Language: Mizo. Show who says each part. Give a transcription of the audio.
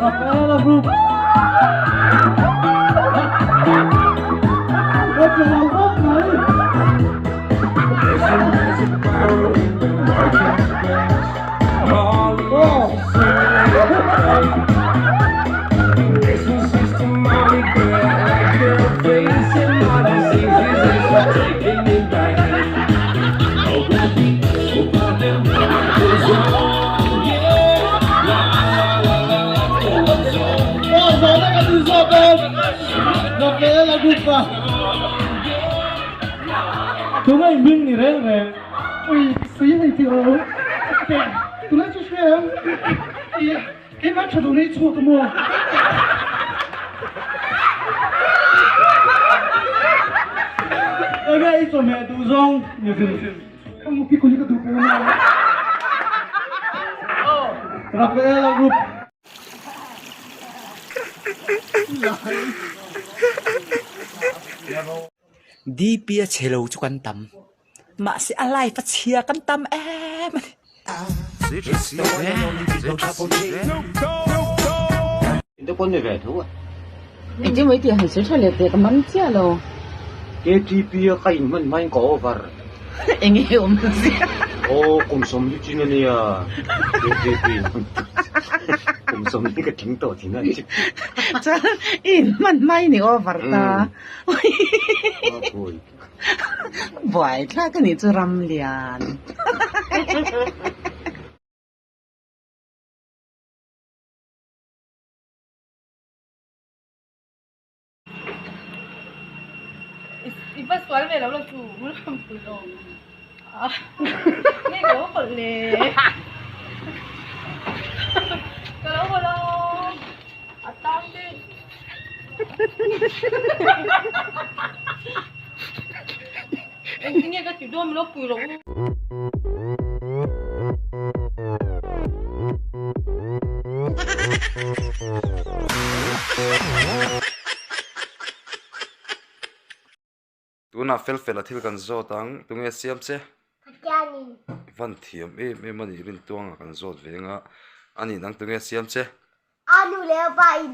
Speaker 1: Rafaela Group. Tunga in hming ni reng reng.
Speaker 2: Ui, sui hei ti lo. Te, tunlai chu hria ang. I, keimah tha duh nei chhuak a maw?
Speaker 1: Enge i chawhmeh duh zawng ni hrim hrim.
Speaker 2: Ka mupi kuli ka duh ber a maw?
Speaker 1: Rafaela Group.
Speaker 3: DP a chhe lo chu kan tam. Mahse a life a chhia kan tam em a ni.
Speaker 4: Engtin mai tih han sawi tha leh teh ka man chiah lo.
Speaker 5: KTP a ka in hman hmain ka over.
Speaker 4: Enge awm chiah.
Speaker 5: Aw kum sawmli chin a nia KTP in hman kum sawmli ka tling tawh thin a ni.
Speaker 4: Chuan i in hman hmain i over ta. Buai thlak a nih chu Ramlian.
Speaker 6: I va sual ve lo lo chu nge ka lo hawlh le ka lo hawlh a a tang te engtin nge ka ti dawn min lo pui rawh u.
Speaker 7: Tunah fel fel a thil kan zawt ang tunge siam che?
Speaker 8: Pathianin.
Speaker 7: I van thiam em em a nih rintuanga kan zawt ve anga a nih nang tunge siam che?
Speaker 8: A nu leh a pa in.